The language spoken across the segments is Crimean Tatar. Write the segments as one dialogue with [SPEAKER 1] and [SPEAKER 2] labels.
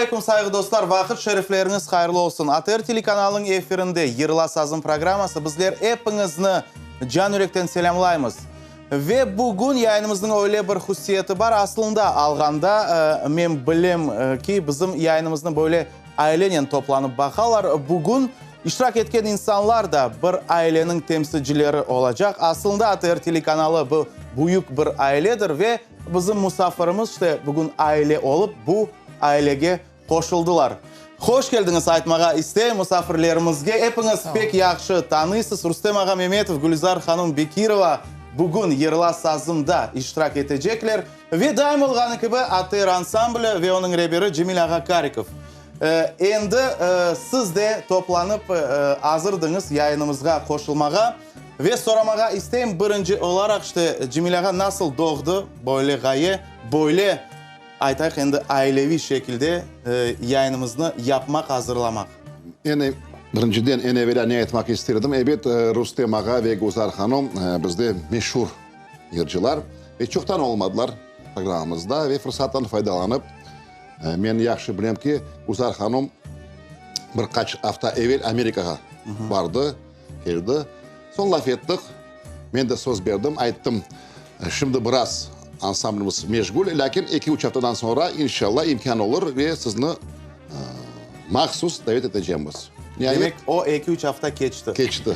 [SPEAKER 1] aleyküm, sayğı dostlar, vaqıt şerifleriñiz hayırlı olsun. ATR telekanalınıñ efirinde Yırla sazım programması. Bizler epiñizni can-yürekten selâmlaymız. Ve bugün yayınımıznıñ öyle bir hususiyeti bar, aslında alğanda, men bilem ki, bizim yayınımıznı böyle ailenen toplanıp baqalar. Bugün iştirak etken insanlar da bir aileniñ temsilcileri olacaq. Aslında ATR telekanalı bu büyük bir ailedir ve bizim musafirimiz işte bugün aile olıp bu ailege qoşuldılar. Hoş keldiñiz aytmağa isteyim musafirlerimizge. Epiñiz pek yahşı tanıysız. Rustem ağa Memetov, Gülizar hanım Bekirova bugün Yırla sazımda iştirak etecekler. Ve daim olğanı kibi ATR ansambli ve onıñ reberi Cemil ağa Karikov. Endi siz de toplanıp azırdıñız yayınımızğa qoşulmağa. Ve soramağa isteyim birinci olaraq, işte, Cemil ağa nasıl doğdı böyle ğaye, böyle, aytayıq endi, aileviy şekilde yayınımıznı yapmaq, azırlamaq?
[SPEAKER 2] Eñ birinciden, eñ evelâ ne aytmaq ister edim, ebet, Rustem ağa ve Gülzar hanım bizde meşur yırcılar ve çoqtan olmadılar programmamızda ve fırsattan faydalanıp, men yahşı bilem ki, Gülzar hanım bir qaç afta evel Amerikağa bardı, keldi. Soñ laf ettik, men de söz berdim, ayttım, şimdi biraz ansamblimiz meşğul, lâkin eki-üç aftadan soñra, inşallah, imkân olur ve sizni mahsus davet etecekmiz.
[SPEAKER 1] Niayet. Demek, o eki-üç afta keçti.
[SPEAKER 2] Keçti.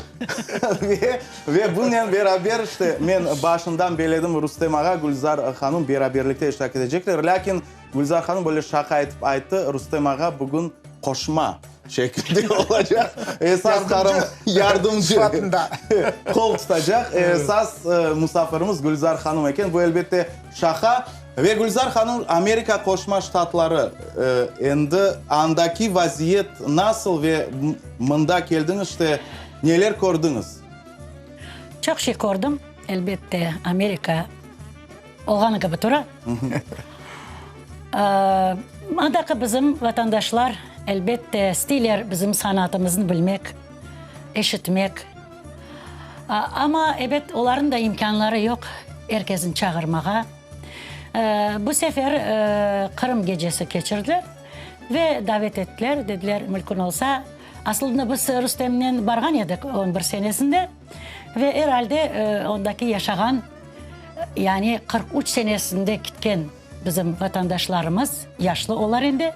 [SPEAKER 1] Ve, ve bunen beraber, işte, men başından beledim, Rustem ağa, Gülzar hanım beraberlikte iştirak etecekler. Lâkin Gülzar hanım böyle şaqa etip ayttı, Rustem ağa bugün qoşma şekilde olacaq. Esas qarım yardımcı sıfatında qol tutacaq. Esas musafirimiz Gülzar hanım eken. Bu, elbette, şaqa. Ve Gülzar hanım, Amerika Qoşma Ştatları, endi andaki vaziyet nasıl ve mında keldiñiz, işte, neler kördiñiz?
[SPEAKER 3] Çoq şey kördim, elbette, Amerika olğanı kibi tura. Andaki bizim vatandaşlar, elbette, isteyler bizim sanatımıznı bilmek, eşitmek. Amma, ebet, olarnıñ da imkânları yoq er kesni çağırmağa. Bu sefer Qırım gecesi keçirdiler ve davet ettiler, dediler, mülkün olsa, asılında biz Rustemnen barğan edik on bir senesinde ve er alde ondaki yaşağan, yani 43 senesinde ketken bizim vatandaşlarımız, yaşlı olar endi,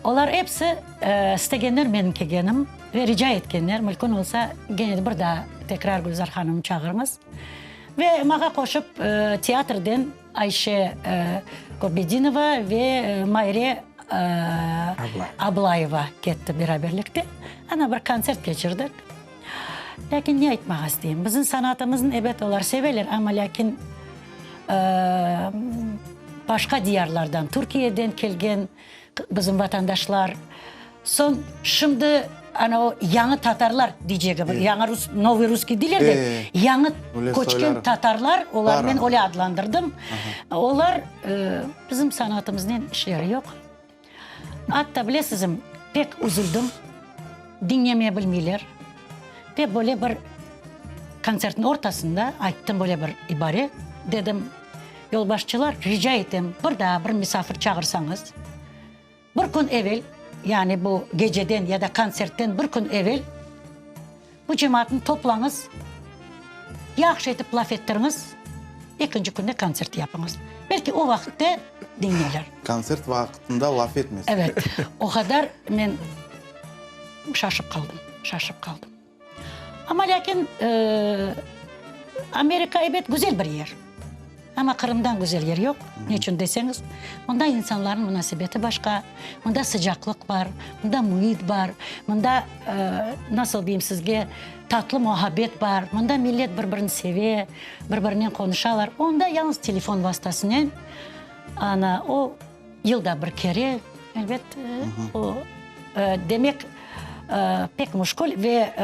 [SPEAKER 3] olar episi istegenler menim kelgenim ve rica etkenler, mülkün olsa, gene de bir daa tekrar Gülzar hanımnı çağırıñız. Ve maña qoşıp teatrden Ayşe Kurbedinova ve Mayre Ablayeva ketti beraberlikte. Ana bir kontsert keçirdik. Lâkin ne aytmağa isteyim, bizim sanatımıznı, ebet, olar seveler, amma lâkin başqa diyarlardan, Türkiyeden kelgen Bizim vatandaşlar, soñ şimdi ana o yañı tatarlar deycegi, yañı rus, novıy russkiy deyler de, yañı köçken tatarlar, olar men öyle adlandırdım, olar bizim sanatımıznen işleri yoq. Atta bilesizmi, pek üzüldim, diñlemeye bilmeyler. Ve böyle bir kontsertniñ ortasında ayttım böyle bir ibare, dedim, Yolbaşçılar, rica etem, bir daa bir misafir çağırsañız, bir kün evel, yani bu geceden ya da kontsertten bir kün evel bu cemaatnı toplañız, yahşı etip laf ettiriñiz, ekinci künde kontsert yapıñız. Belki o vaqıtte diñlerler.
[SPEAKER 1] Kontsert vaqtında laf etmesin.
[SPEAKER 3] Evet. O qadar men şaşıp qaldım, şaşıp qaldım. Amma lâkin Amerika, ebet, güzel bir yer. Amma Qırımdan güzel yer yoq. Ne içün deseñiz, mında insanlarnıñ munasebeti başqa, mında sıcaqlıq bar, mında müit bar, mında, nasıl deyim sizge, tatlı muhabbet bar, mında millet bir-birini seve, bir-birinen qonuşalar. Onda yalnız telefon vastasınen, ana, o, Yılda bir kere, elbet, o, demek, pek muşkül ve.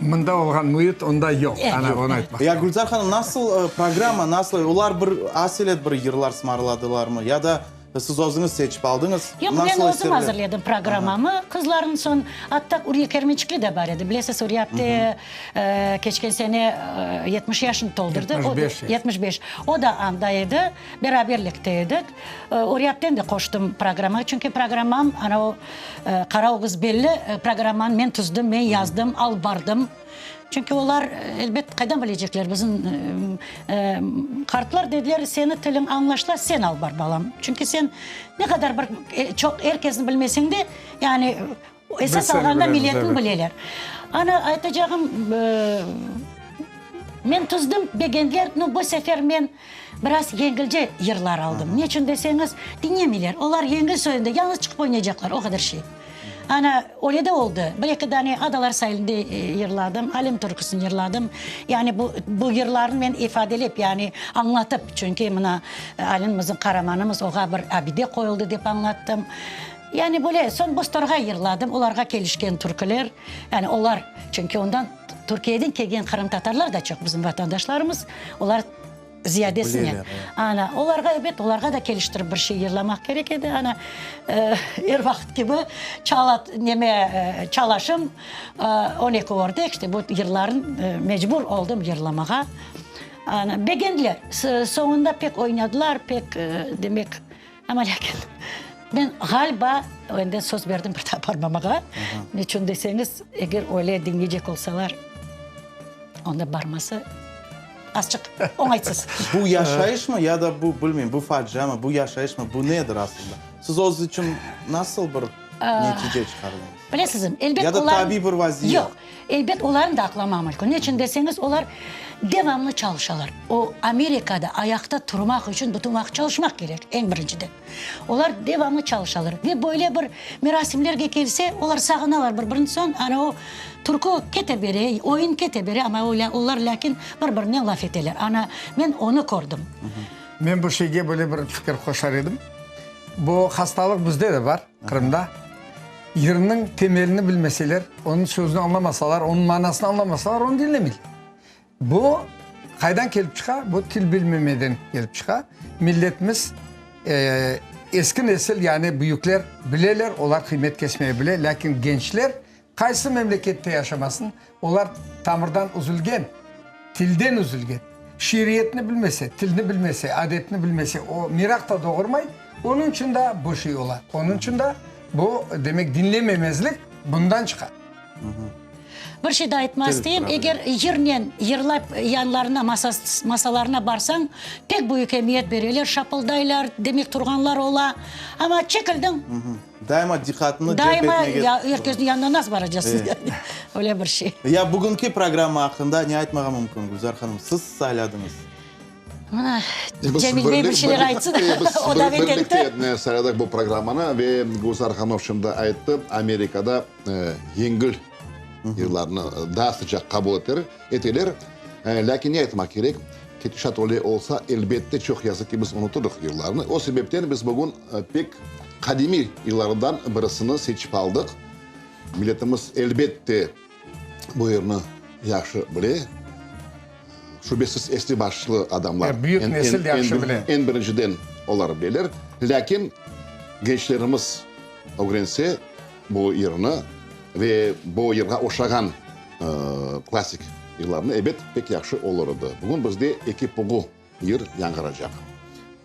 [SPEAKER 4] Mında olğan müit onda yoq, ana, onı aytmaq.
[SPEAKER 1] Ya, Gülzar hanım, nasıl programma, nasıl, olar bir aselet bir yırlar sımarladılarmı, ya da. Siz özüñiz seçip aldıñız.
[SPEAKER 3] Yoq, men özüm azırledim programmamı. Qızlarnıñ soñ, atta Uriye Kermençikli de bar edi. Bilesiz, Uriye apte keçken sene 70 yaşını toldurdı.
[SPEAKER 4] 75.
[SPEAKER 3] 75. O da anda edi. Beraberlikte edik. Uriye apteni de qoştım programmağa. Çünki programmam, ana o Qara ögüz belli programmanı men tüzdim, men yazdım, alıp bardım. Çünki olar, elbet, qaydan bilecekler, bizim qartlar dediler, seni tiliñ añlaşıla, sen al bar, balam. Çünki sen ne qadar bir çoq er kesni bilmeseñ de, yani esas alğanda milletni bileler. Ana, aytacağım, men tüzdim, begendiler, no, bu sefer men biraz yengilce yırlar aldım. Neçün deseñiz, diñlemeyler, olar yengil soyunda yalıñız çıqıp oynaycaqlar, o qadar şey. Ana, öyle de oldı. Bir-eki dane Adalar sailinde yırladım, Alim türküsini yırladım. Yani bu, bu yırlarnı men ifadelep, yani añlatıp, çünki mına Alim bizim qaramanımız, oğa bir abide qoyuldı dep añlattım. Yani böyle, soñ Bostorğa yırladım, olarğa kelişken türküler. Yani olar, çünki ondan Türkiyeden kelgen qırımtatarlar da çoq bizim vatandaşlarımız, olar Ziyadesinen. Ana, olarğa, ebet, olarğa da keliştirip bir şey yırlamaq kerek edi. Ana, er vaqıt kibi, çala, neme, çalaşım, 12 ördek, işte bu yırların mecbur oldım yırlamağa. Ana, begendiler. Soñunda pek oynadılar, pek, demek, amma lâkin men, ğaliba, endi söz berdim bir daa barmamağa. Neçün deseñiz, eger öyle diñleycek olsalar, onda barması. Azçıq oñaytsız.
[SPEAKER 1] Bu yaşayışmı ya da bu, bilmeyim, bu faciamı, bu yaşayışmı, bu nedir aslında? Siz öz içün nasıl bir netice çıqardıñız?
[SPEAKER 3] Bilesizmi, elbet
[SPEAKER 1] Ya da
[SPEAKER 3] olarnıñ...
[SPEAKER 1] tabiiy bir vaziyet?
[SPEAKER 3] Yoq, elbet olarnı da aqlama mümkün. Neçün deseñiz, olar devamlı çalışalar. O, Amerikada ayaqta turmaq içün bütün vaqıt çalışmaq kerek, eñ birinciden. Olar devamlı çalışalar ve böyle bir merasimlerge kelse, olar sağınalar bir-birini, soñ ana o türkü kete bere, oyun kete bere, amma olar lâkin bir-birinen laf eteler. Ana, men onı kördim.
[SPEAKER 4] Men bu şeyge böyle bir fikir qoşar edim. Bu hastalıq bizde de bar, Qırımda. Yırnıñ temelini bilmeseler, onıñ sözüni añlamasalar, onıñ manasını añlamasalar, onı diñlemeyler. Bu qaydan kelip çıqa? Bu til bilmemeden kelip çıqa. Milletimiz, eski nesil, yani büyükler bileler, olar qıymet kesmeye bile, lâkin gençler qaysı memlekette yaşamasın, olar tamırdan üzülgen, tilden üzülgen. Şiiriyetni bilmese, tilni bilmese, adetni bilmese, o meraq da doğurmay, onıñ içün da bu şey ola. Onıñ içün da bu, demek, diñlememezlik bundan çıqa.
[SPEAKER 3] Bir şey daa aytmaq isteyim, eger yırnen yırlap yanlarına, masalarına barsañ, pek büyük emiyet bereler, şapıldaylar, demek turğanlar ola. Amma çekildiñ.
[SPEAKER 1] Daima diqqatını celp etmege.
[SPEAKER 3] Daima er kesniñ yanına nasıl baracaqsıñ? Öyle bir şey.
[SPEAKER 1] Ya bugünki programma aqqında ne aytmağa mümkün, Gülzar hanım? Siz sayladıñız.
[SPEAKER 3] Mına, Cemil bey bir şeyler aytsın, o davet etti.
[SPEAKER 2] Birlikte sayladıq bu programmanı ve Gülzar hanım şimdi ayttı, Amerikada yengil yırlarnı daa sıcaq qabul eteler. Lâkin ne aytmaq kerek, ketişat öyle olsa, elbette, çoq yazıq ki, biz unutırıq yırlarnı. O sebepten biz bugün pek qadimiy yırlardan birisini seçip aldıq. Milletimiz, elbette, bu yırnı yahşı bile. Şübesiz, esli-başlı adamlar.
[SPEAKER 4] Büyük nesil yahşı bile.
[SPEAKER 2] Eñ birinciden olar bileler. Lâkin gençlerimiz ögrense bu yırnı ve bu yırğa oşağan klassik yırlarnı, ebet, pek yahşı olur edi. Bugün bizde Eki puğu yır yañğıracaq.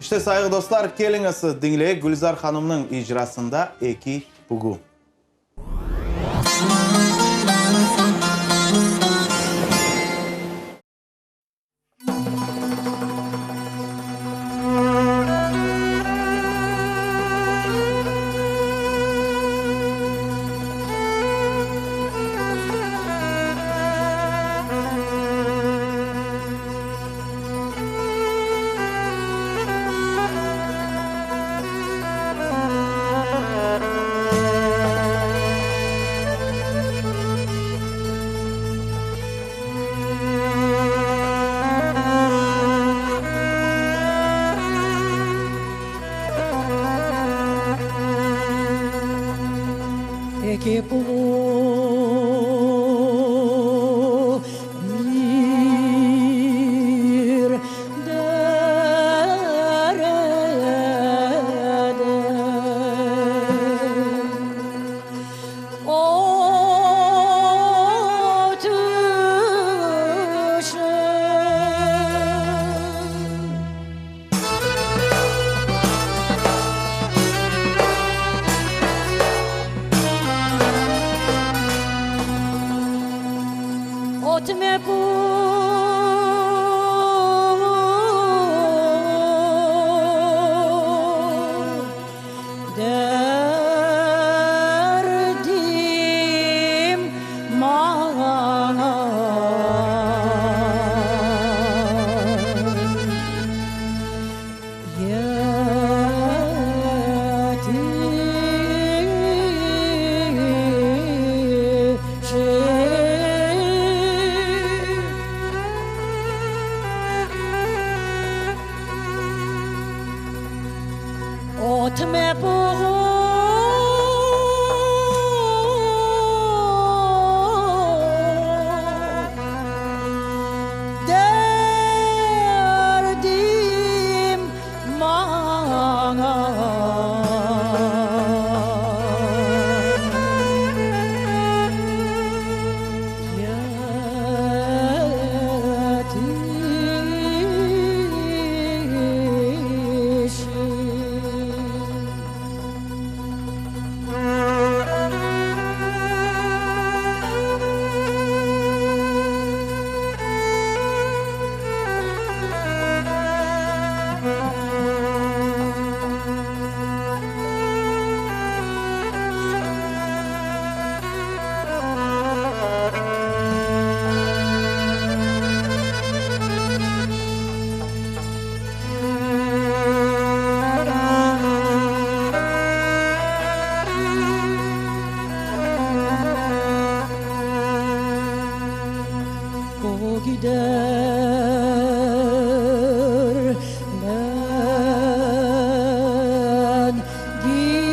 [SPEAKER 1] İşte, sayğı dostlar, keliñiz, diñleyik Gülzar hanımnıñ icrasında Eki puğu.
[SPEAKER 3] Eki pulu bir derede. Etme buğul. Derdim maña. O gider, men giderim.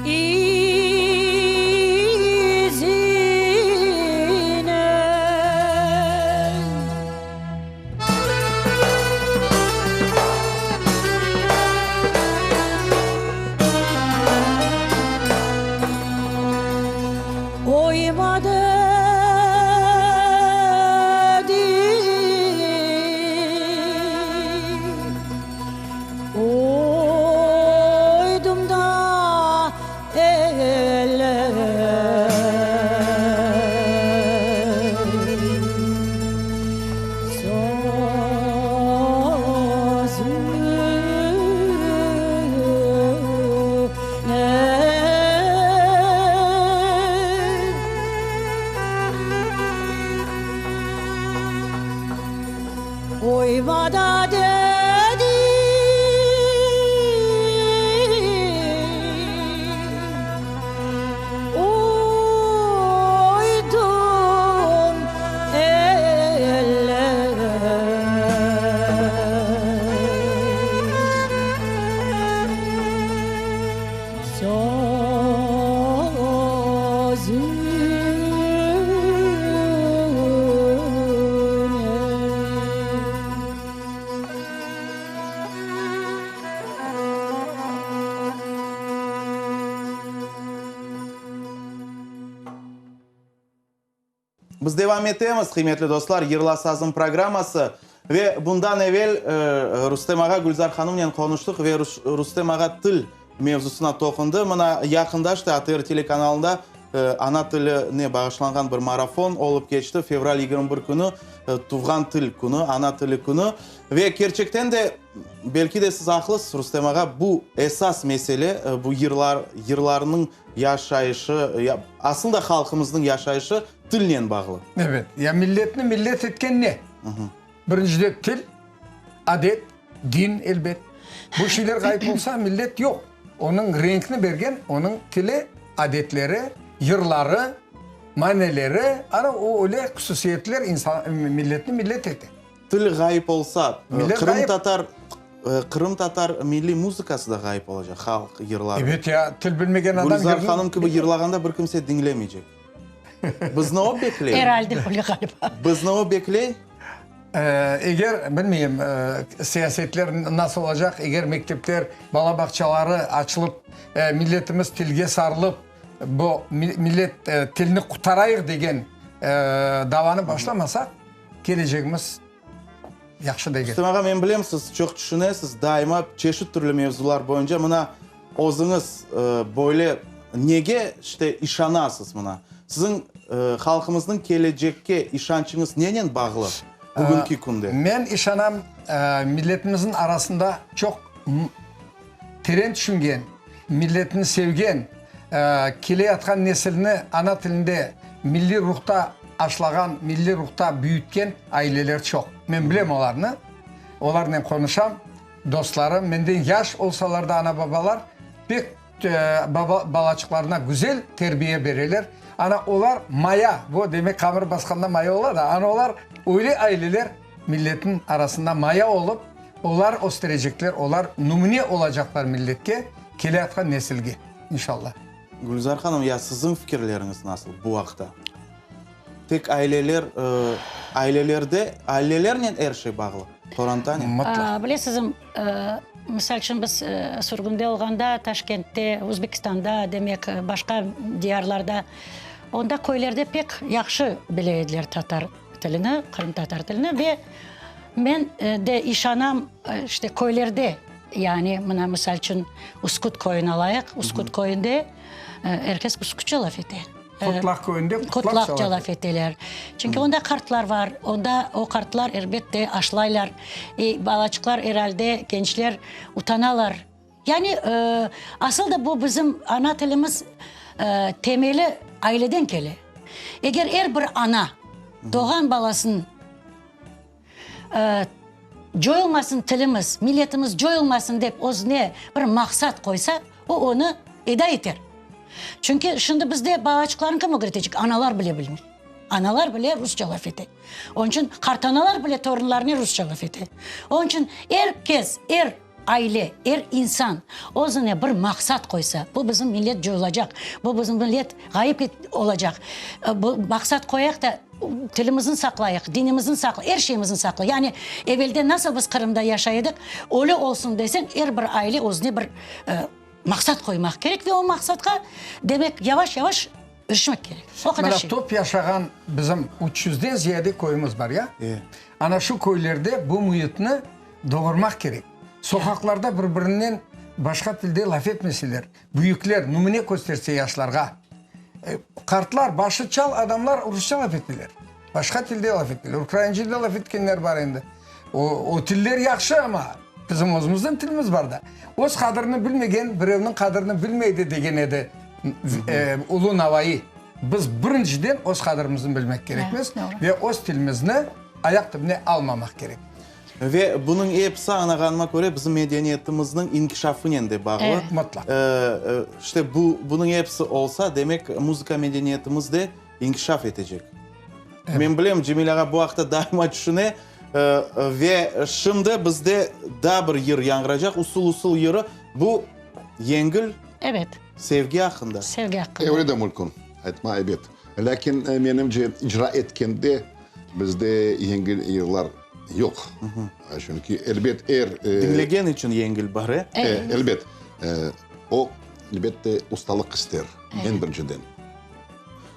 [SPEAKER 3] İzine. Oyma dedim, oydum da eller. Oyma da dedim, Uydum eller. Sözüne.
[SPEAKER 1] Biz devam etemiz, qıymetli dostlar, Yırla sazım programması. Ve bundan evel Rustem ağa Gülzar hanımnen qonuştıq ve Rustem ağa til mevzusına toqundı. Mına, yaqında işte ATR telekanalında ana tiline bağışlanğan bir marafon olıp keçti, fevral 21 künü, Tuvğan til künü, ana tili künü. Ve kerçekten de, belki de siz aqlısız, Rustem ağa, bu esas mesele, bu yırlar, yırlarnıñ yaşayışı, asıl da halqımıznıñ yaşayışı tilnen bağlı.
[SPEAKER 4] Ebet. Ya milletni millet etken ne? Birincide til, adet, din, elbet. Bu şeyler ğayıp olsa, millet yoq. Onıñ renkni bergen onıñ tili, adetleri, yırları, maneleri, ana o öyle hususiyetler insan, milletni millet ete.
[SPEAKER 1] Til ğayıp olsa, qırımtatar, qırımtatar milliy muzıkası da ğayıp olacaq, halq yırları.
[SPEAKER 4] Ebet ya, til bilmegen adam.
[SPEAKER 1] Gülzar hanım kibi yırlağanda bir kimse diñlemeycek. Bizni o bekley.
[SPEAKER 3] Eralde öyle ğaliba.
[SPEAKER 1] Bizni o bekley.
[SPEAKER 4] Eger, bilmeyim, siyasetler nasıl olacaq, eger mektepler, bala bağçaları açılıp, milletimiz tilge sarılıp, bu millet tilni qutarayıq degen davanı başlamasaq, kelecegimiz yahşı degil.
[SPEAKER 1] Rustem ağa, men bilem, siz çoq tüşünesiz, daima çeşit türlü mevzular boyunca. Mına, özüñiz böyle nege işte işanasız mına? Siziñ halqımıznıñ kelecekke işançıñız nenen bağlı bugünki künde?
[SPEAKER 4] Men işanam, milletimizniñ arasında çoq teren tüşüngen, milletini sevgen, keleyatqan nesilni ana tilinde, milliy ruhta aşlağan, milliy ruhta büyütken aileler çoq. Men bilem olarnı, olarnen qonuşam, dostlarım, menden yaş olsalar da ana-babalar pek balaçıqlarına güzel terbiye bereler. Ana olar maya, bu demek qamır basqanda maya ola da, ana olar öyle aileler milletniñ arasında maya olıp, olar östürecekler, olar nümüne olacaqlar milletke, keleyatqan nesilge, inşallah.
[SPEAKER 1] Gülzar hanım, ya siziñ fikirleriñiz nasıl bu aqta? Tek aileler, ailelerde, ailelernen er şey bağlı, qorantanen.
[SPEAKER 4] Mıtlaq.
[SPEAKER 3] Bilesizmi, misal içün, biz sürgünde olğanda, Taşkentte, Özbekistanda, demek, başqa diyarlarda, onda köylerde pek yahşı bile ediler tatar tilini, qırımtatar tilini ve men de işanam, işte, köylerde, yani, mına, misal içün, Üsküt köyüni alayıq, Üsküt köyünde er kes üskütçe laf ete.
[SPEAKER 4] Qutlaq köyünde
[SPEAKER 3] qutlaqça laf eteler. Çünki onda qartlar bar, onda o qartlar, elbette, aşlaylar. E, balaçıqlar, er alde, gençler utanalar. Yani, asıl da bu bizim ana tilimiz temeli aileden kele. Eger er bir ana doğğan balasın Coyulmasın tilimiz, milletimiz coyulmasın dep özüne bir maqsat qoysa, o onı eda eter. Çünki şimdi bizde balaçıqlarnı kim ögretecek? Analar bile bilmey. Analar bile rusça laf ete. Onıñ içün qartanalar bile torunlarınen rusça laf ete. Onıñ içün er kes, er aile, er insan özüne bir maqsat qoysa, bu bizim millet coyulacaq, bu bizim millet ğayıp olacaq, bu maqsat qoyaq da, tilimizni saqlayıq, dinimizni saqlayıq, er şeyimizni saqlayıq. Yani evelden nasıl biz Qırımda yaşay edik, öyle olsun deseñ, er bir aile özüne bir maqsat qoymaq kerek ve o maqsatqa, demek, yavaş-yavaş irişmek kerek. O qadar
[SPEAKER 4] Mına
[SPEAKER 3] şey.
[SPEAKER 4] top yaşağan bizim üç yüzden ziyade köyümiz bar, ya? Ana şu köylerde bu müitni doğurmaq kerek. Soqaqlarda bir-birinen başqa tilde laf etmeseler, büyükler nümüne kösterse yaşlarğa. Qartlar, başı çal adamlar rusça laf eteler, başqa tilde laf eteler, ukraince de laf etkenler bar endi. O, o tiller yahşı, amma bizim özümüzniñ tilimiz bar da. Öz qadrini bilmegen birevniñ qadrini bilmeydi degen edi ulu Navai. Biz birinciden öz qadrimizni bilmek kerekmiz ve öz tilimizni ayaq tübüne almamaq kerek.
[SPEAKER 1] Ve bunıñ episi, añlağanıma köre, bizim medeniyetimizniñ inkişafınen de bağlı.
[SPEAKER 4] Mıtlaq.
[SPEAKER 1] İşte bu, bunıñ episi olsa, demek, muzıka medeniyetimiz de inkişaf etecek. Men bilem, Cemil ağa bu aqta daima tüşüne. Ve şimdi bizde daa bir yır yañğıracaq, Usul-usul yırı. Bu yengil sevgi aqqında.
[SPEAKER 3] Sevgi aqqında.
[SPEAKER 2] Öyle de mümkün aytma, ebet. Lâkin, menimce, icra etkende bizde yengil yırlar yoq. Çünki, elbet, er...
[SPEAKER 1] Diñlegen içün yengil bar, e?
[SPEAKER 2] Elbet. O, elbette, ustalıq ister, eñ birinciden.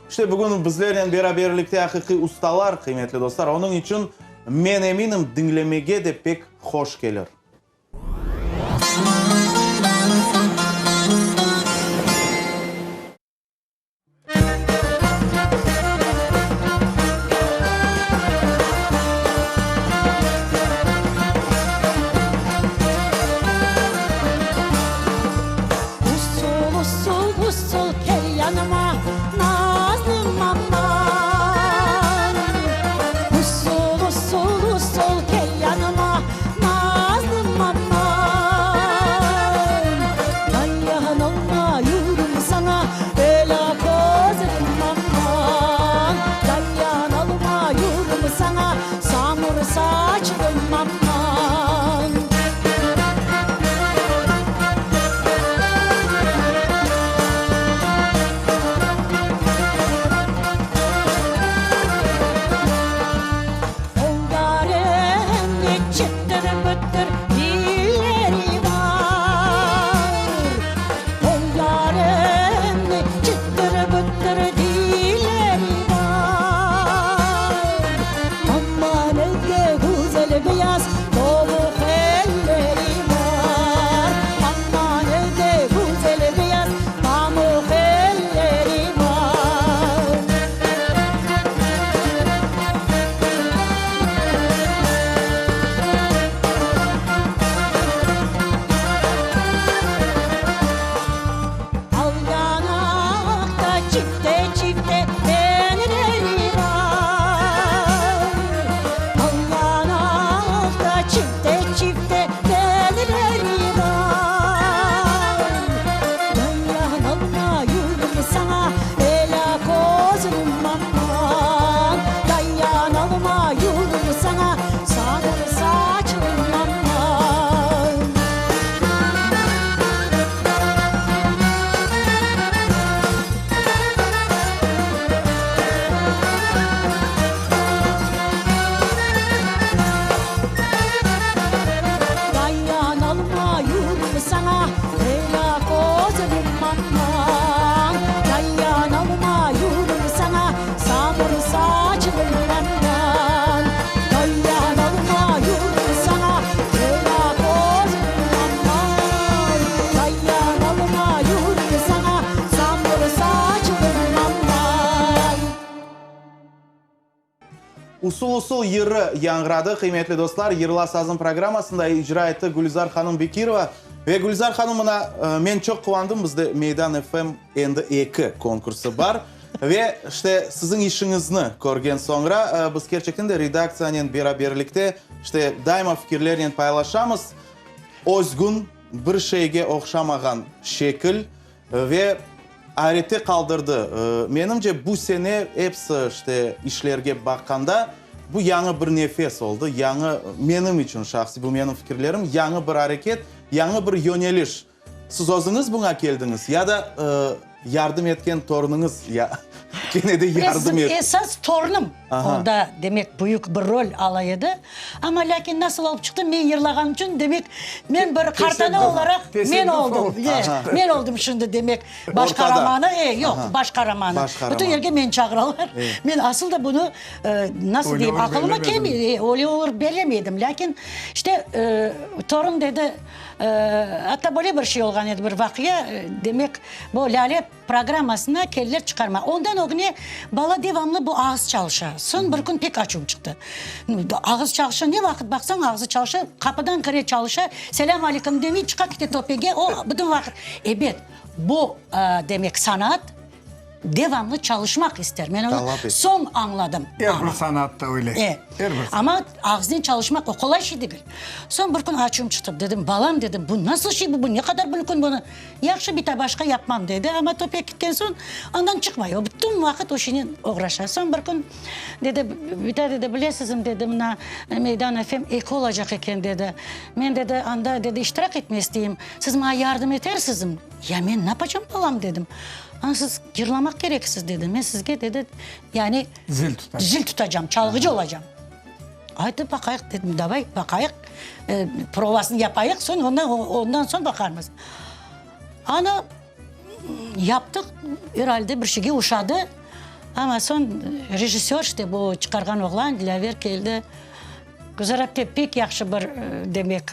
[SPEAKER 1] İşte, bugün bizlernen beraberlikte aqiqiy ustalar, qıymetli dostlar. Onıñ içün, men eminim, diñlemege de pek hoş kelir.
[SPEAKER 5] Usul, usul, usul, kel yanıma, nazlım aman. Usul, usul, usul, kel yanıma, nazlım aman. Dayanalmayırım saña, elâ közüm aman. Dayanalmayırım saña, samur saçlım aman. O yarın çıtır-pıtır dilleri bar. O yarın çıtır-pıtır dilleri bar. Aman ne güzel beyaz tobuq elleri bar. Aman ne güzel beyaz pamuq elleri bar. Al yanaqta çifte-çifte enleri bar. Al yanaqta çifte-çifte enleri bar. Dayanalmayırım saña, elâ közüm.
[SPEAKER 1] Usul-usul yırı yañğıradı, qıymetli dostlar, Yırla sazım programmasında icra etti Gülizar hanım Bekirova. Ve Gülizar hanım, mına, men çoq quvandım, bizde Meydan FM endi eki konkursı bar. Ve, işte, siziñ işiñizni körgen soñra, biz kerçekten de redaktsiyanen beraberlikte, işte, daima fikirlernen paylaşamız. Özgün, bir şeyge oqşamağan şekil Ve ayrette qaldırdı. Menimce, bu sene episi, işte, işlerge baqqanda, bu yañı bir nefes oldı, yañı, menim içün şahsiy, bu menim fikirlerim, yañı bir areket, yañı bir yöneliş. Siz özüñiz buña keldiñiz ya da yardım etken torunıñız ya kene de yardım etti?
[SPEAKER 3] Esas torunım onda, demek, büyük bir rol ala edi. Amma lâkin nasıl olıp çıqtı, men yırlağanım içün, demek, men bir qartana olaraq men oldım. Men oldım şimdi, demek, baş qaramanı. E, yoq, baş qaramanı. Bütün yerge meni çağıralar. Men asıl da bunı, nasıl deyim, aqılıma kelmey, öyle olur bellemeydim. Lâkin, işte, torun dedi, atta böyle bir şey olğan edi, bir vaqia, demek, bu Lâle Programmasına keldiler çıqarma. Ondan ögüne bala devamlı bu ağız çalışa. Soñ bir kün pek açuvım çıqtı. Ağız çalışa, ne vaqıt baqsañ ağzı çalışa, qapıdan kire çalışa, selâm aleyküm demey çıqa kete töpege, o bütün vaqıt. Ebet, bu, demek, sanat devamlı çalışmaq ister. Men onı soñ añladım.
[SPEAKER 4] Er bir sanatta öyle.
[SPEAKER 3] E.
[SPEAKER 4] Er bir sanat.
[SPEAKER 3] Amma ağıznen çalışmaq o qolay şey degil. Soñ bir kün açuvım çıqtı. Dedim, balam, dedim, bu nasıl şey bu, bu ne qadar mümkün bunı? Yahşı, bita, başqa yapmam, dedi, amma töpege ketken soñ, andan çıqmay. O bütün vaqıt o şeynen oğraşa. Soñ bir kün, dedi, bita, dedi, bilesizmi, dedi, mına, Meydan FM eki olacaq eken, dedi. Men, dedi, anda, dedi, iştirak etme isteyim. Siz maña yardım etersizmi? Ya men napacam, balam, dedim. Ana, siz yırlamaq kereksiz, dedi. Men sizge, dedi, yani,
[SPEAKER 4] Zil tutacam.
[SPEAKER 3] Zil tutacam, çalğıcı olacam. Aydı, baqayıq, dedim, davay, baqayıq, provasını yapayıq, soñ ondan, ondan soñ baqarmız. Ana, yaptıq, er alde bir şeyge oşadı, amma soñ rejissör, işte, bu çıqarğan oğlan, Dilâver keldi, Gülzar apte, pek yahşı bir, demek,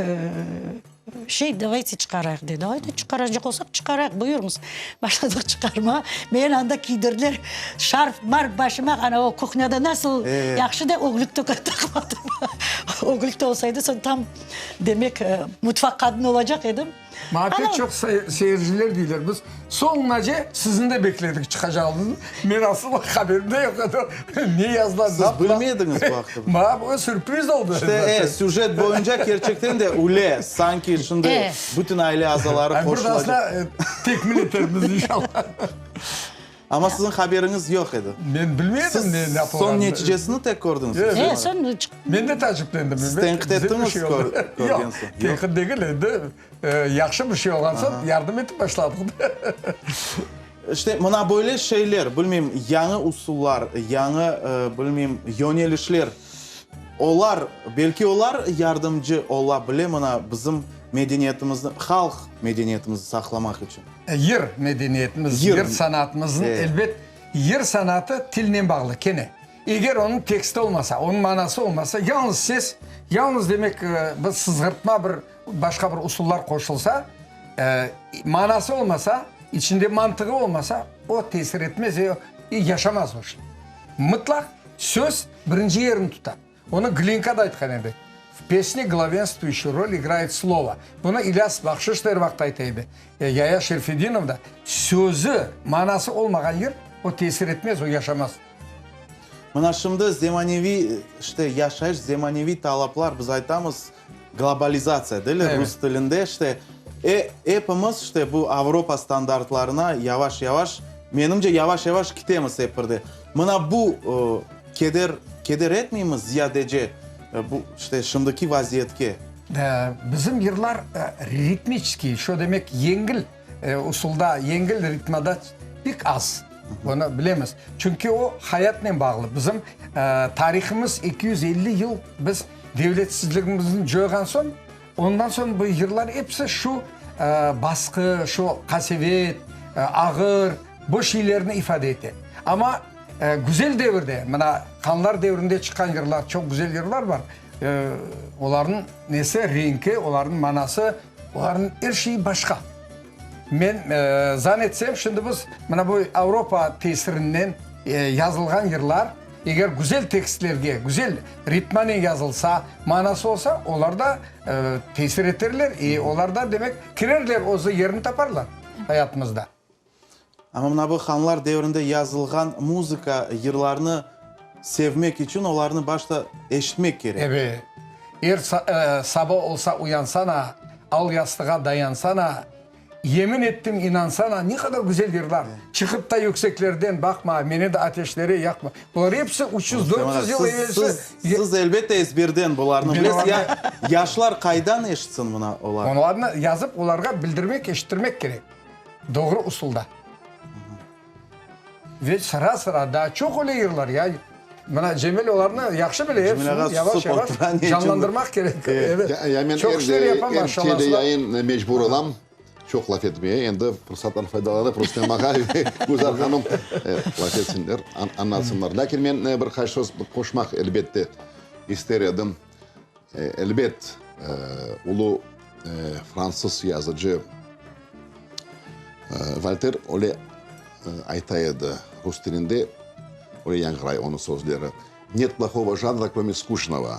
[SPEAKER 3] Şey, davayte çıqarayıq, dedi. Ayda, çıqaracaq olsaq, çıqarayıq, buyurıñız. Başladıq çıqarmağa. Meni anda kiydirdiler, şarf, marf başıma, ana o kuhnâda nasıl yahşı da öglük taqmadım. Öglük de olsaydı, soñ tam, demek, mutfaq qadını olacaq edim.
[SPEAKER 4] Maña pek çoq seyirciler deyler, biz soñunace sizni de bekledik çıqacağıñıznı. Men asıl haberim de yoq edi. Ne yazdılar,
[SPEAKER 1] Siz bilmediñiz bu aqta.
[SPEAKER 4] Maña bu sürpriz oldı.
[SPEAKER 1] İşte, e, süjet boyunca kerçekten de üle, sanki şimdi bütün aile azaları qoşulacaq.
[SPEAKER 4] Bir daa tekmil etermiz inşallah.
[SPEAKER 1] Amma siziñ haberiñiz yoq edi.
[SPEAKER 4] Men bilmedim ne yapılğanını.
[SPEAKER 1] Soñ neticesini tek kördiñiz.
[SPEAKER 3] E, soñ.
[SPEAKER 4] Men de taaciplendim.
[SPEAKER 1] Siz tenqit ettiñiz körgen soñ?
[SPEAKER 4] Yoq, tenqit degil endi. Yahşı bir şey olğan soñ yardım etip başladıq.
[SPEAKER 1] İşte, mına böyle şeyler, bilmeyim, yañı usullar, yañı, bilmeyim, yönelişler, olar, belki olar yardımcı ola bile mına bizim medeniyetimizni, halq medeniyetimizni saqlamaq içün.
[SPEAKER 4] Yır medeniyetimiz, yır sanatımıznı, elbet, yır sanatı tilnen bağlı kene. Eger onıñ teksti olmasa, onıñ manası olmasa, yalıñız ses, yalıñız, demek, bir sızğırtma, bir başqa bir usullar qoşulsa, manası olmasa, içinde mantığı olmasa, o tesir etmez ve yaşamaz o şey. Mıtlaq söz birinci yerini tuta. Onı Glinka da aytqan edi, V pesne glavenstvuющую rol igraet slovo. Bunı İlyas Bahşış da er vaqıt ayta edi, Yaya Şerfedinov da, Sözü, manası olmağan yır, o tesir etmez, o yaşamaz.
[SPEAKER 1] Mına şimdi zemaneviy, işte, yaşayış, zemaneviy talaplar, biz aytamız, globalizatsiya, deyler rus tilinde, işte, e, epimiz, işte, bu Avropa standartlarına yavaş-yavaş, menimce, yavaş-yavaş kitemiz ep birde. Mına bu keder, keder etmeymi ziyadece bu, işte, şimdiki vaziyetke?
[SPEAKER 4] Bizim yırlar ritmiçeskiy, şo demek, yengil usulda, yengil ritmada pek az, bunı bilemiz. Çünki o hayatnen bağlı. Bizim tarihımız 250 yıl biz Devletsizligimizni coyğan soñ, ondan soñ bu yırlar episi şu basqı, şu qasevet, ağır, bu şeylerni ifade ete. Amma güzel devirde, mına hanlar devrinde çıqqan yırlar, çoq güzel yırlar bar. Olarnıñ nesi, renki, olarnıñ manası, olarnıñ er şeyi başqa. Men zan etsem, şimdi biz mına bu Avropa tesirinden yazılğan yırlar. Eger güzel tekstlerge, güzel ritmanen yazılsa, manası olsa, olar da tesir eterler, i olar da, demek, kirerler, özü yerini taparlar hayatımızda.
[SPEAKER 1] Amma mına bu hanlar devrinde yazılğan muzıka, yırlarnı sevmek içün olarnı başta eşitmek kerek.
[SPEAKER 4] Ebet. Er saba olsa uyansana, al yastığa dayansana, Yemin ettim, inansana, ne qadar güzel yırlar. Çıqıp ta yükseklerden baqma, meni de ateşlere yaqma. Bular episi 300, 400 yıl evelsi.
[SPEAKER 1] Siz, siz elbette ezberden bularnı bilesiz. Ya, yaşlar qaydan eşitsin mına olarnı?
[SPEAKER 4] Olarnı yazıp, olarğa bildirmek, eşittirmek kerek. Doğru usulda. Ve sıra-sıra daa çoq öyle yırlar ya. Mına Cemil olarnı yahşı bile, hepsini yavaş-yavaş canlandırmaq kerek. Evet.
[SPEAKER 2] Ya men
[SPEAKER 4] Çoq işler yapa,
[SPEAKER 2] er
[SPEAKER 4] maşallah.
[SPEAKER 2] teleyayın mecbur olam çoq laf etmeye. Endi fırsattan faydalanıp Rustem ağa ve Gülzar hanım laf etsinler, añlatsınlar. Lâkin men bir qaç söz qoşmaq elbette ister edim. Elbet, ulu fransız yazıcı Volter öyle ayta edi, rus tilinde öyle yañğıray onıñ sözleri, Net plohogo janra, krome skuşnogo.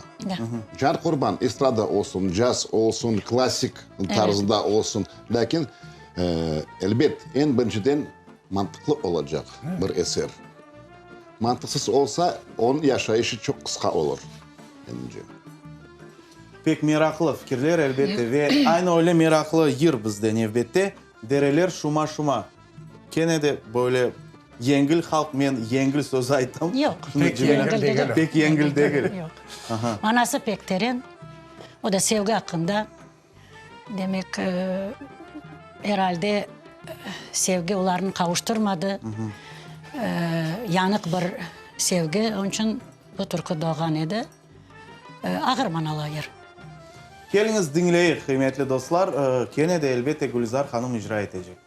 [SPEAKER 2] Can qurban, estrada olsun, caz olsun, klassik tarzında olsun, lâkin, elbet, eñ birinciden mantıqlı olacaq bir eser. Mantıqsız olsa, onıñ yaşayışı çoq qısqa olur, menimce.
[SPEAKER 1] Pek meraqlı fikirler, elbette, ve aynı öyle meraqlı yır bizde nevbette, Dereler şuma-şuma. Kene de böyle yengil halq, men yengil söz ayttım.
[SPEAKER 3] Yoq,
[SPEAKER 4] pek yengil degil.
[SPEAKER 1] Pek yengil degil.
[SPEAKER 3] Yoq. Manası pek teren, o da sevgi aqqında. Demek, er alde sevgi olarnı qavuştırmadı. Yanıq bir sevgi, onıñ içün bu türkü doğğan edi. Ağır manalı yır.
[SPEAKER 1] Keliñiz, diñleyik, qıymetli dostlar, kene de, elbette, Gülizar hanım icra etecek.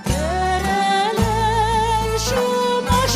[SPEAKER 5] Dereler şuma-şuma.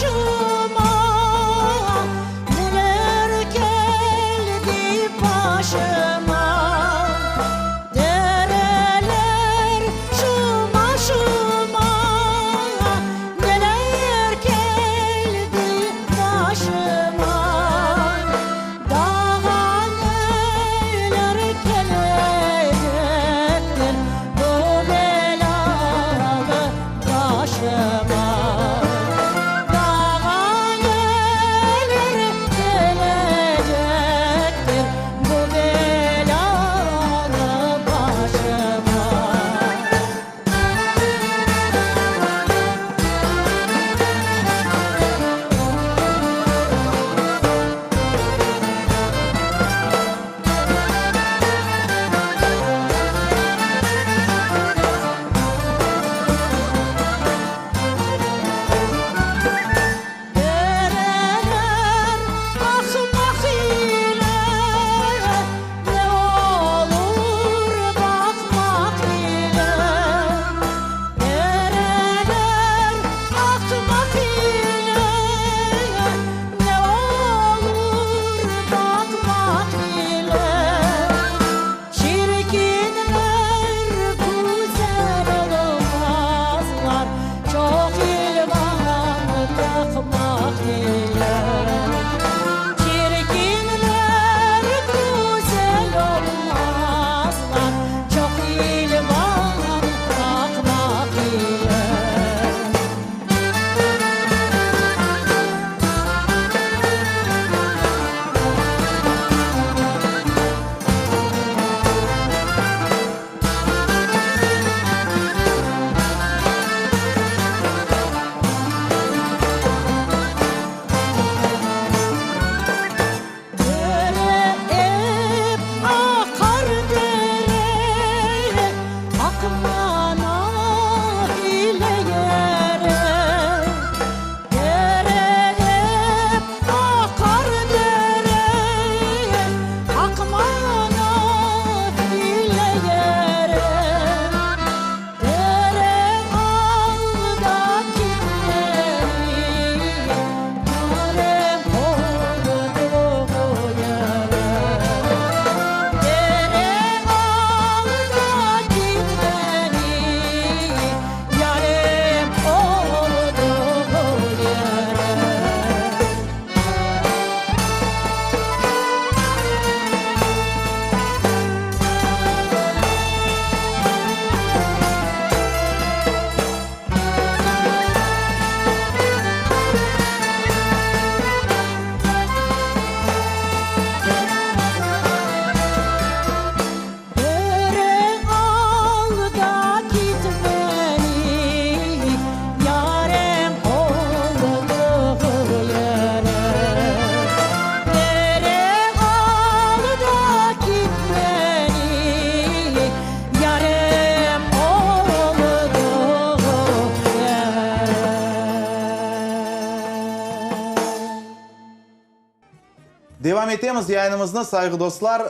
[SPEAKER 1] Devam etemiz yayınımıznı, sayğı dostlar,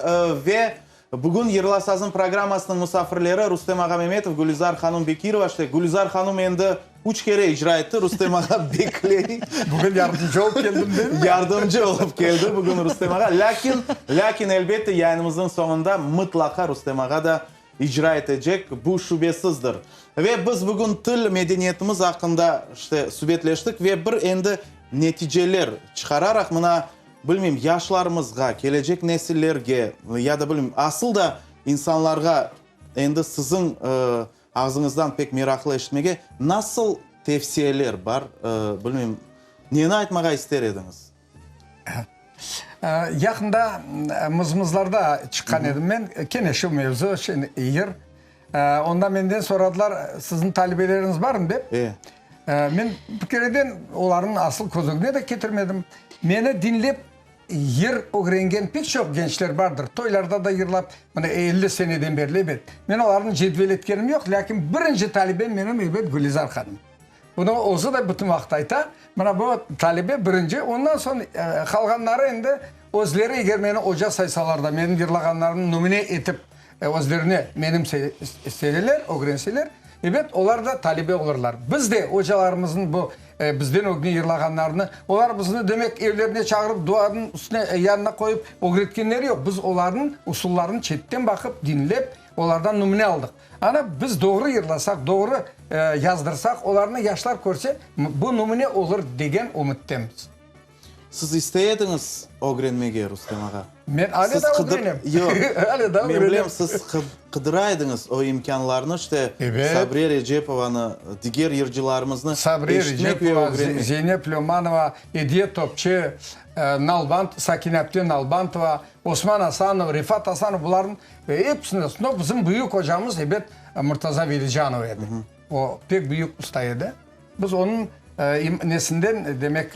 [SPEAKER 1] ve bugün Yırla sazım programmasınıñ musafirleri Rustem ağa Memetov, Gülizar hanum Bekirova. İşte, Gülizar hanum endi üç kere icra etti, Rustem ağa bekley.
[SPEAKER 4] Bugün yardımcı olıp keldim deymi?
[SPEAKER 1] Yardımcı olıp keldi bugün Rustem ağa. Lâkin, lâkin, elbette, yayınımıznıñ soñunda mıtlaqa Rustem ağa da icra etecek, bu şübesizdir. Ve biz bugün til medeniyetimiz aqqında, işte, subetleştik ve bir endi neticeler çıqararaq, mına, bilmeyim, yaşlarımızğa, kelecek nesillerge ya da, bilmeyim, asıl da insanlarğa endi siziñ ağzıñızdan pek meraqlı eşitmege nasıl tevsiyeler bar, bilmeyim, neni aytmağa ister ediñiz?
[SPEAKER 4] Yaqında Mızmızlarda çıqqan edim men, kene şu mevzu, yır. Onda menden soradılar, siziñ talebeleriñiz barmı dep. Men bir kereden olarnıñ asıl köz ögüne de ketirmedim. Meni diñlep yır ögrengen pek çoq gençler bardır. Toylarda da yırlap, mına 50 seneden berli, ebet. Men olarnı cedvel etkenim yoq, lâkin birinci talebem menim, ebet, Gülizar hanım. Bunı özü de bütün vaqıt ayta. Mına bu talebe birinci, ondan soñ qalğanları endi özleri eger meni oca saysalar da, menim yırlağanlarımnı nümüne etip özlerine menimseseler, ögrenseler, ebet, olar da talebe olurlar. Biz de ocalarımıznıñ bu bizden ögüne yırlağanlarını, olar bizni, demek, evlerine çağırıp, duvarnıñ üstüne, yanına qoyıp ögretkenleri yoq. Biz olarnıñ usullarını çetten baqıp, diñlep, Olardan nümüne aldıq. Ana, biz doğru yırlasaq, doğru yazdırsaq, olarnı yaşlar körse, bu nümüne olur degen ümüttemiz.
[SPEAKER 1] Siz istey ediñiz ögrenmege, Rustem ağa?
[SPEAKER 4] Men ale daa ögrenem.
[SPEAKER 1] Yoq, men bilem, siz qıdıra ediñiz o imkânlarnı, işte, Sabriye Recepovanı, diger yırcılarımıznı eşitmek ve ögrenmek.
[SPEAKER 4] Sabriye Recepova, Zeynep Lömanova, Ediye Topçı, Nalbant, Sakine apte Nalbantova, Osman Asanov, Refat Asanov, bularnıñ Ve episini, no, bizim büyük ocamız, ebet, Murtaza Velicanov edi. O, pek büyük usta edi. Biz onıñ nesinden, demek,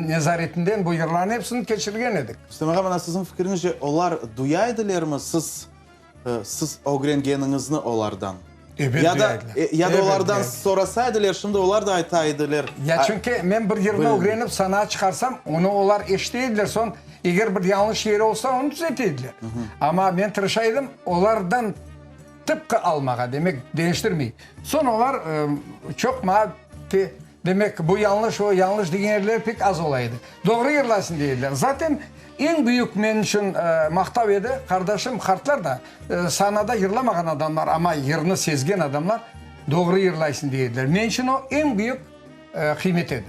[SPEAKER 4] nezaretinden bu yırlarnıñ episini keçirgen edik.
[SPEAKER 1] Rustem ağa, mına siziñ fikriñizce, olar duya edilermi siz, siz ögrengeniñizni olardan?
[SPEAKER 4] Ebet,
[SPEAKER 1] Ya da,
[SPEAKER 4] duya ediler.
[SPEAKER 1] ya da
[SPEAKER 4] Ebet,
[SPEAKER 1] olardan
[SPEAKER 4] duya ediler.
[SPEAKER 1] sorasa ediler, şimdi olar da ayta ediler.
[SPEAKER 4] Ya çünki men bir yırnı ögrenip sanağa çıqarsam, onı olar eşite ediler, soñ eger bir yañlış yeri olsa, onı tüzete ediler. Amma men tırışa edim olardan tıpqı almağa, demek, deñiştirmey. Soñ olar çoq maña Demek, bu yañlış, o yañlış degen yerleri pek az ola edi. Doğru yırlaysıñ, dey ediler. Zaten, eñ büyük menim içün maqtav edi, qardaşım, qartlar da, sanada yırlamağan adamlar, amma yırnı sezgen adamlar, doğru yırlaysıñ, dey ediler. Menim içün o eñ büyük qıymet edi.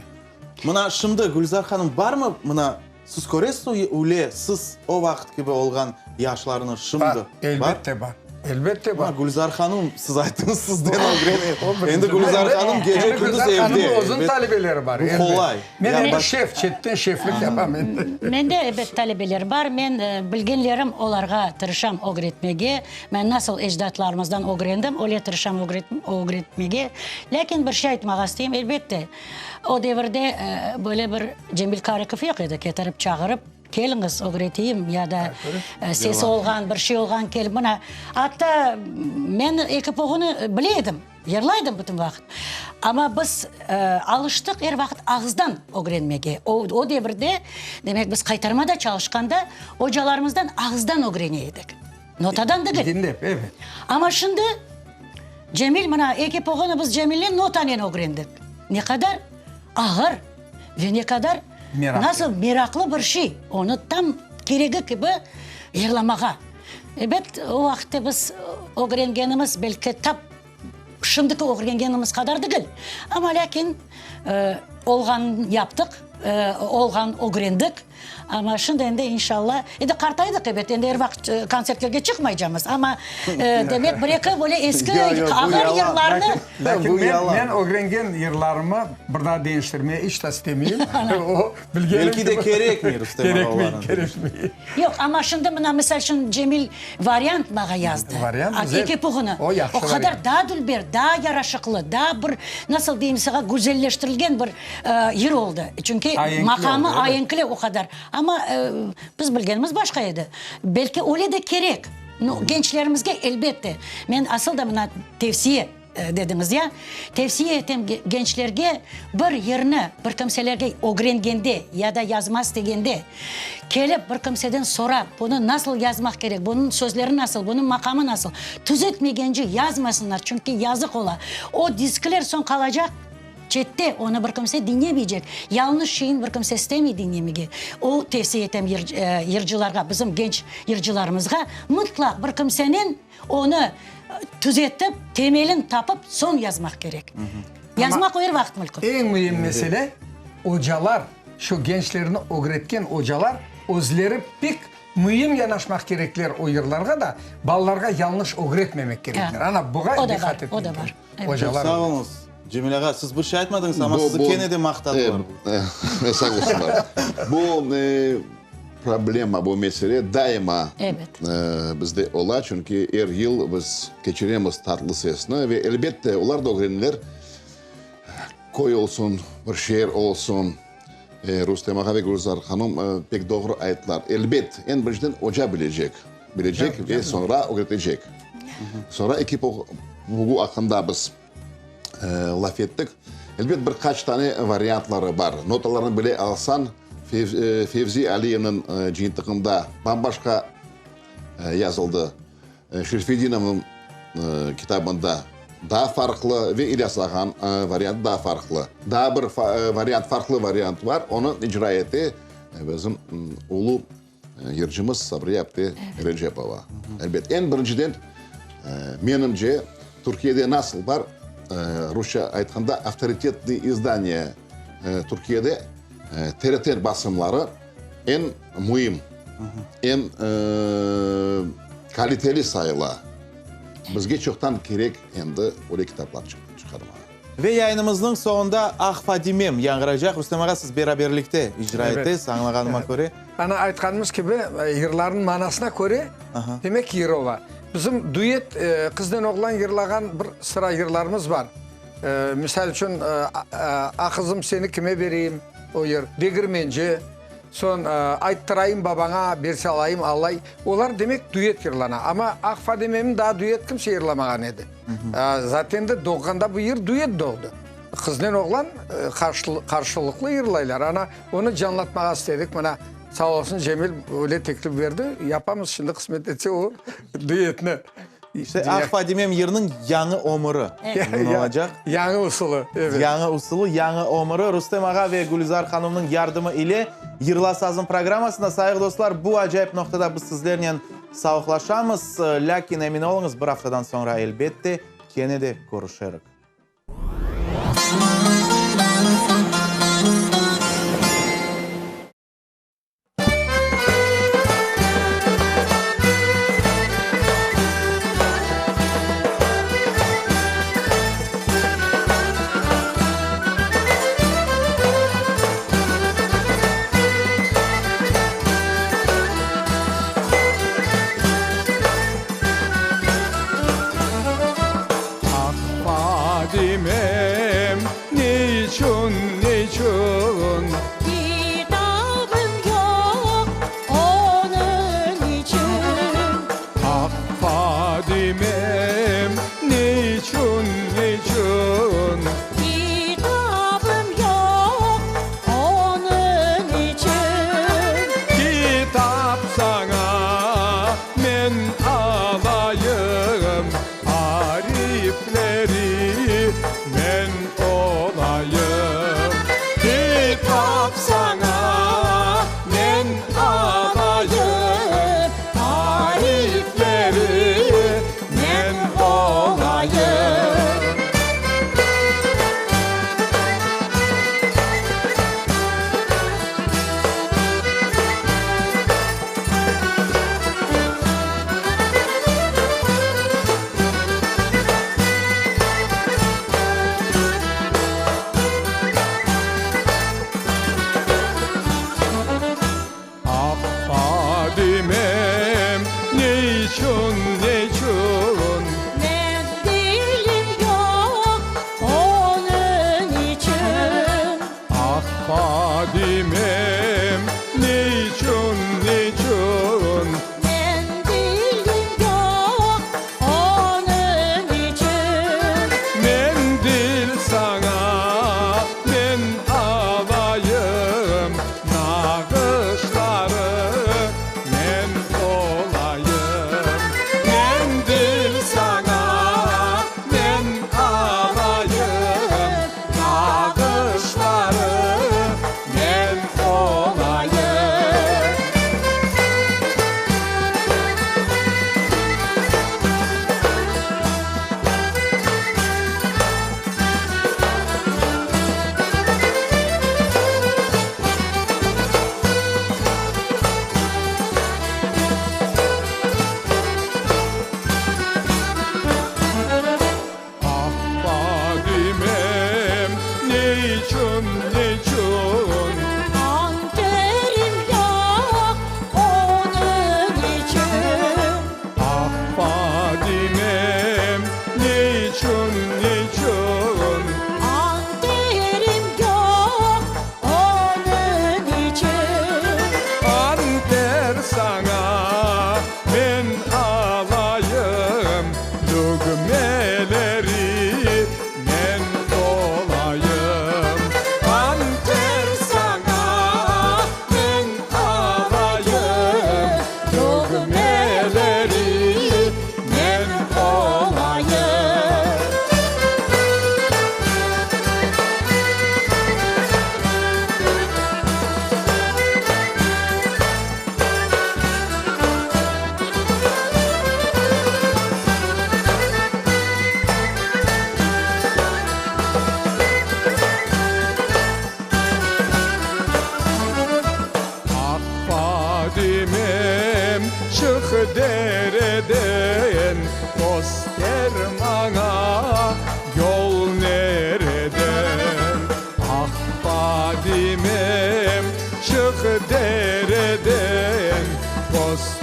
[SPEAKER 1] Mına şimdi, Gülzar hanım, barmı, mına, siz köresiz öyle, siz o vaqıt kibi olğan yaşlarnı şimdi?
[SPEAKER 4] Bar, elbette bar. Elbette bar.
[SPEAKER 1] Mına Gülzar hanım, siz ayttıñız, sizden ögrenem. Endi Gülzar hanım gece-kündüz evde.
[SPEAKER 4] Hanımnıñ özüniñ talebeleri bar.
[SPEAKER 1] Bu qolay.
[SPEAKER 4] Men endi şef, çetten şeflik yapam endi.
[SPEAKER 3] Mende, ebet, talebeler bar. Men bilgenlerim olarğa tırışam ögretmege. Men nasıl ecdatlarımızdan ögrendim, öyle tırışam ögretmege. Lâkin bir şey aytmağa isteyim, elbette, o devirde böyle bir Cemil Karikov yoq edi, ketirip çağırıp, Keliñiz, ögreteyim, ya da sesi olğan, bir şey olğan, kelip mına. Atta men eki poğunı bile edim, yırlaydım bütün vaqıt. Amma biz alıştıq er vaqıt ağızdan ögrenmege. O, o devirde, demek, biz qaytarmada çalışqanda, ocalarımızdan ağızdan ögrene edik. Notadan degil.
[SPEAKER 4] Diñlep, evet.
[SPEAKER 3] Amma şimdi Cemil, mına, eki poğunı biz Cemilnen notanen ögrendik. Ne qadar ağır ve ne qadar nasıl meraqlı bir şey, onı tam keregi kibi yırlamağa. Ebet, o vaqıtta biz ögrengenimiz belki tap şimdiki ögrengenimiz qadar degil, amma lâkin olğanın yaptıq, olğanın ögrendik. Amma şimdi endi inşalla, endi qartaydıq ebet, endi er vaqıt kontsertlerge çıqmaycamız, amma demek bir-eki böyle eski ağır yırlarnı.
[SPEAKER 4] Lâkin men, men ögrengen yırlarımı bir daa deñiştirmeye iç ta istemeyim. O, bilgenim
[SPEAKER 1] Belki de kerekmey, Rustem ağa, olarnı
[SPEAKER 4] Kerekmey, kerekmey.
[SPEAKER 3] Yoq, amma şimdi mına, misal içün, Cemil variant mağa yazdı.
[SPEAKER 4] Variant güzel.
[SPEAKER 3] Eki puğunı.
[SPEAKER 4] O yahşı
[SPEAKER 3] O qadar
[SPEAKER 4] variant.
[SPEAKER 3] daa dülber, daa yaraşıqlı, daa bir, nasıl deyim sağa, güzelleştirilgen bir yır oldı. Çünki
[SPEAKER 4] Aenkli
[SPEAKER 3] maqamı
[SPEAKER 4] oldı, evet.
[SPEAKER 3] aenkli o qadar. Amma biz bilgenimiz başqa edi. Belki öyle de kerek. No, gençlerimizge elbette. Men asıl da mına tevsiye. dediñiz ya. Tevsiye etem gençlerge bir yırnı bir kimselerge ögrengende ya da yazma istegende kelip bir kimseden sorap, bunı nasıl yazmaq kerek, bunıñ sözleri nasıl, bunıñ maqamı nasıl, tüzetmegence yazmasınlar, çünki yazıq ola. O diskler soñ qalacaq çette, onı bir kimse diñlemeycek. Yalıñız şeyin bir kimse istemey diñlemege. O tevsiye etem yırcılarğa, bizim genç yırcılarımızğa, mıtlaq bir kimsenen Onı tüzetip, temelin tapıp, soñ yazmaq kerek. Yazmaq o er vaqıt mülkün.
[SPEAKER 4] Eñ müim mesele, ocalar, şu gençlerni ögretken ocalar özleri pek müim yanaşmaq kerekler o yırlarğa da, balalarğa yañlış ögretmemek kerekler. Ana, buğa diqqat etmek kerek.
[SPEAKER 1] Ocalar. Sağ oluñız, Cemil ağa. Siz bir şey aytmadıñız, amma sizi kene de maqtadılar.
[SPEAKER 2] Sağ olsunlar. Bu Problema, bu mesele daima bizde ola, çünki er yıl biz keçiremiz Tatlı sesni ve elbette olar da ögrenirler, köy olsun, bir şeer olsun. Rustem ağa ve Gülzar hanım pek doğru ayttılar. Elbet, eñ birinciden oca bilecek, bilecek ve soñra ögretecek. Soñra ekip bu aqqında biz laf ettik. Elbet, bir qaç tane variantları bar. Notalarnı bile alsañ, Fevzi Aliyevniñ cıyıntığında bam-başqa yazıldı. Şerfedinovnıñ kitabında daa farqlı ve İlyas ağanıñ variantı daa farqlı. Daa bir variant, farqlı variant bar, onı icra ete bizim ulu Yırcımız Sabriye apte Recepova. Elbet, eñ birinciden, menimce, Türkiyede nasıl bar, rusça aytqanda, avtoritetnıy izdaniye, Türkiyede TRT basımları eñ müim, eñ kaliteli sayıla. Bizge çoqtan kerek endi öyle kitaplar çıqarmağa.
[SPEAKER 1] Ve yayınımıznıñ soñunda Ah Fadimem yañğıraycaq. Rustem ağa, siz beraberlikte icra etesiz, añlağanıma köre.
[SPEAKER 4] Ana, aytqanımız kibi, yırlarnıñ manasına köre, demek yır ola. Bizim duet, qıznen oğlan yırlağan bir sıra yırlarımız bar. Misal içün, Ah qızım, seni kime bereyim, o yır, Degirmenci, soñ Ayttırayım babaña, berse alayım, alay. Olar, demek, duet yırlana. Amma Ah Fadimemni daa duet kimse yırlamağan edi. Zaten de doğğanda bu yır duet doğdı. Qıznen oğlan qarşılıqlı yırlaylar. Ana, onı canlatmağa istedik. Mına, sağ olsun, Cemil öyle teklif berdi. Yapamız şimdi, qısmet etse, o duetni.
[SPEAKER 1] İşte, Ah Fadimem yırnıñ yañı ömüri olacaq.
[SPEAKER 4] Yañı usulı,
[SPEAKER 1] evet. Yañı usulı, yañı ömüri. Rustem ağa ve Gülizar hanımnıñ yardımı ile Yırla sazım programmasında, sayğı dostlar, bu acayip noqtada biz sizlernen Sağlıqlaşamız, lâkin emin oluñız, bir aftadan soñra, elbette, kene de körüşerik.
[SPEAKER 6] Ah, Fadimem, niçün, niçün?
[SPEAKER 5] Kitabım yoq onıñ içün.
[SPEAKER 6] Ah, Fadimem, niçün, niçün?
[SPEAKER 5] Kitabım yoq onıñ içün.
[SPEAKER 6] Kitap saña men alayım, Arifleri men olayım. Kitap saña men alayım, Arifleri men olayım. Ah, Fadimem, ne içün, ne içün?
[SPEAKER 5] Mendilim yoq onıñ içün.
[SPEAKER 6] Ah, Fadimem, ne içün, ne içün?
[SPEAKER 5] Mendilim yoq onıñ içün.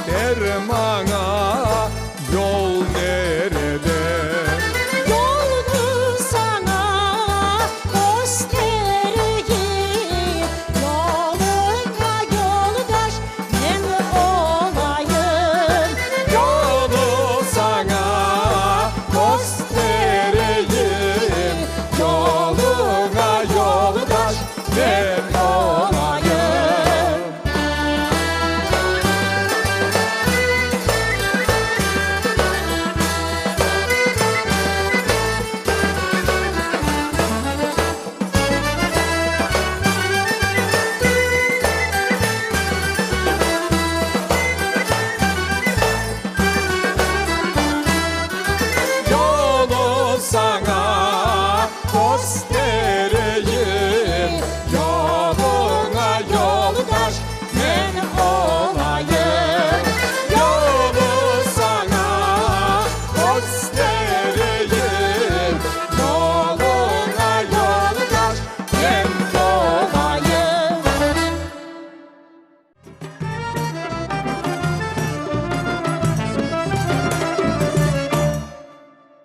[SPEAKER 6] Köster maña.